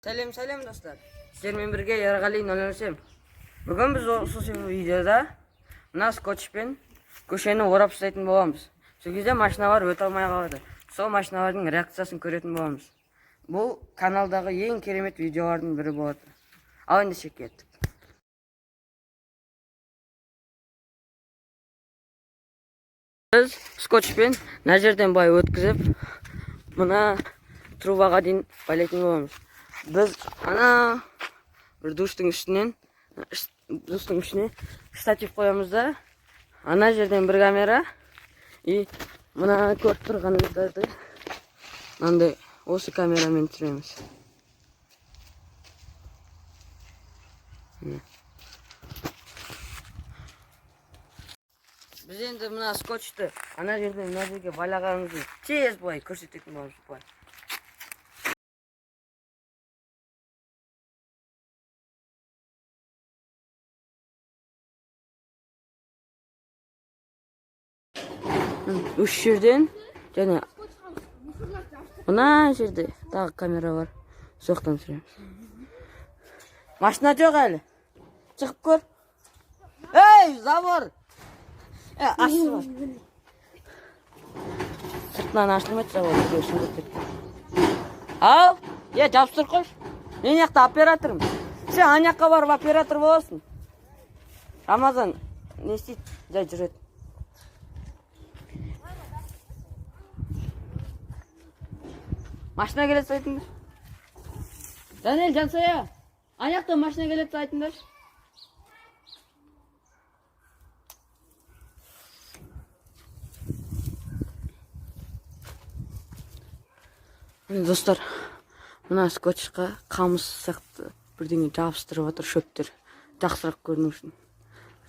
Сәлем, сәлем, достар! Сіздермен бірге Ерғали 007. Бүгін біз осы видеода мына скотчпен көшені орап тастайтын боламыз. Сол кезде машиналар өте алмай қалады. Сол машиналардың реакциясын көретін боламыз. Бұл каналдағы ең керемет видеолардың бірі болады. Ал ендеше кеттік. Біз скотчпен мына жерден былай өткізіп, мына трубаға дейін байлайтын боламыз. Біз ана бір душтың үстінен, душтың үстіне штатив қоямыз да, ана жерден бір камера и мына көріп тұрғаныңыздарды мынандай осы камерамен түсіреміз. Міне. Біз енді мына скотчты ана жерден мына жерге байлағанымызды тез былай көрсететін боламыз былай. Үш жерден және мына жерде тағы камера бар, сол жақтан түсіреміз. Машина жоқ әлі, шығып көр. Ей, забор! Е, ашшы. Сыртынан ашылмайды забор, біреу сындырып кеткен. Ал е, жабыстырып қойшы. Мен мына жақта оператормын, сен ана жаққа барып оператор боласың. Рамазан не істейді? Жай жүреді. Машина келеді айтыңдар. Данел, Жансая, ана жақтан машина келеді айтыңдаршы. Міне, достар, мына скотчқа қамыс сияқты бірдеңе жабыстырып жатыр, шөптер жақсырақ көріну үшін,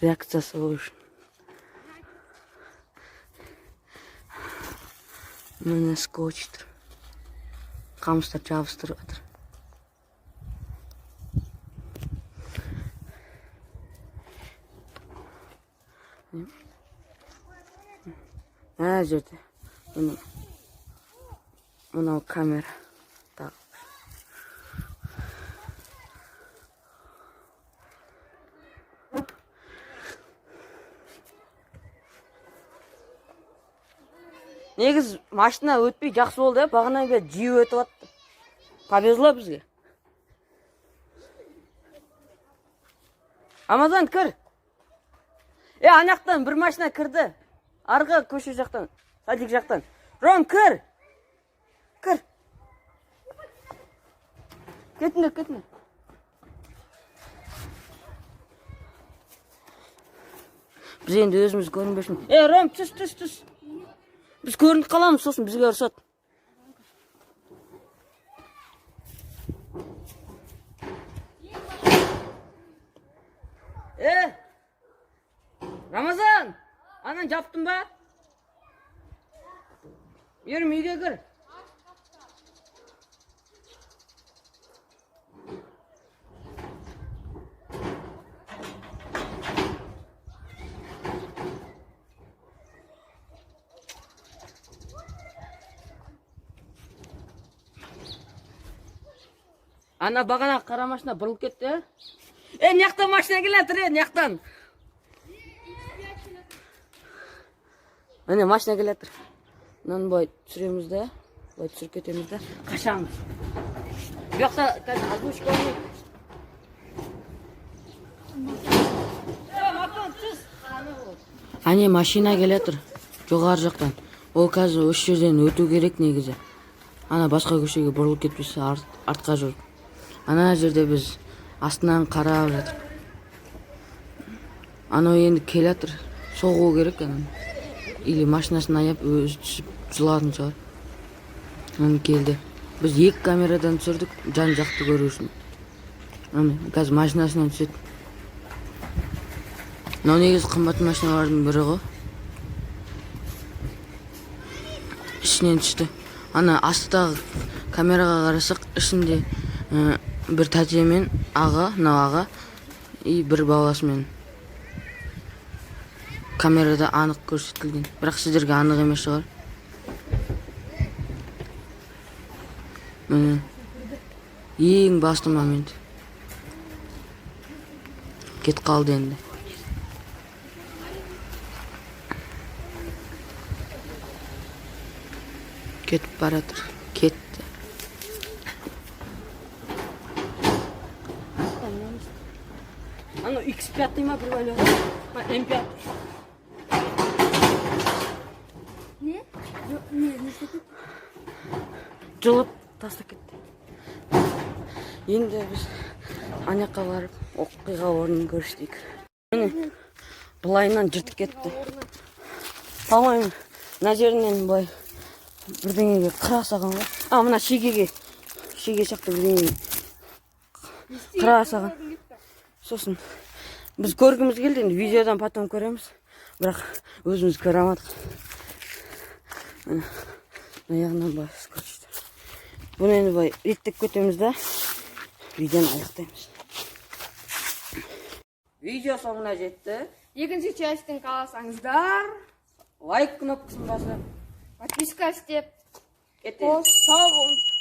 реакциясы болу үшін. Міне, скотч тұр, қамыстар жабыстырып жатыр. Мына жерде, міне, мынау камера тағы. Негізі машина өтпей жақсы болды, иә. Бағана бері жиі өтіп жатты. Повезло бізге. Рамазан, кір. Е, ана жақтан бір машина кірді, арғы көше жақтан, садик жақтан. Ром, кір, кір. Кетіңдер, кетіңдер. Біз енді өзіміз көрінбес үшін. Е, Ром, түс, түс, түс. Біз көрініп қаламыз, сосын бізге ұрысады. Е, Рамазан, анан жаптың ба? Ерім, үйге кір. Ана бағана қара машина бұрылып кетті. Е, мына жақтан машина келе жатыр, е, мына жақтан. Міне, машина келе жатыр. Мынаны былай түсіреміз да, былай түсіріп кетеміз да, қашамыз. Бұл жақта қазір озвучка болмайды. Е, Макон, түс. Әне, машина келе жатыр жоғары жақтан. Ол қазір осы жерден өту керек негізі. Ана басқа көшеге бұрылып кетпесе, артқа жүріп. Ана жерде біз астынан қарап жатыр. Анау енді келе жатыр, соғу керек ананы или машинасын аяп, өзі түсіп жылатын шығар. Міне, келді. Біз екі камерадан түсірдік жан жақты көру үшін. Міне, қазір машинасынан түседі. Мынау негізі қымбат машиналардың бірі ғой. Ішінен түсті. Ана астыдағы камераға қарасақ, ішінде бір тәте мен аға, мынау аға и бір баласымен. Камерада анық көрсетілген, бірақ сіздерге анық емес шығар. Міне. Ең басты момент. Кетіп қалды енді. Кетіп бара жатыр. Кетті. Анау X5 ма, бір бәле? М5. Не? Не, не істеп? Жұлып тастап кетті. Енді біз ана жаққа барып, оқиға орнын көрсетейік. Міне, былайынан жыртып кетті. По-моему, мына жерінен былай бірдеңеге қыра салған ғой. А, мына шегеге, шеге сияқты бірдеңеге қыра салған. Сосын біз көргіміз келді, енді видеодан потом көреміз. Бірақ өзіміз көре алмадық. Міне, мына жағынан былай скотчтар. Бұны енді былай реттеп кетеміз да, видеоны аяқтаймыз. Видео соңына жетті. Екінші часть ін қаласаңыздар, лайк кнопкасын басып, подписка істеп, кетеміз. Сау болыңыз.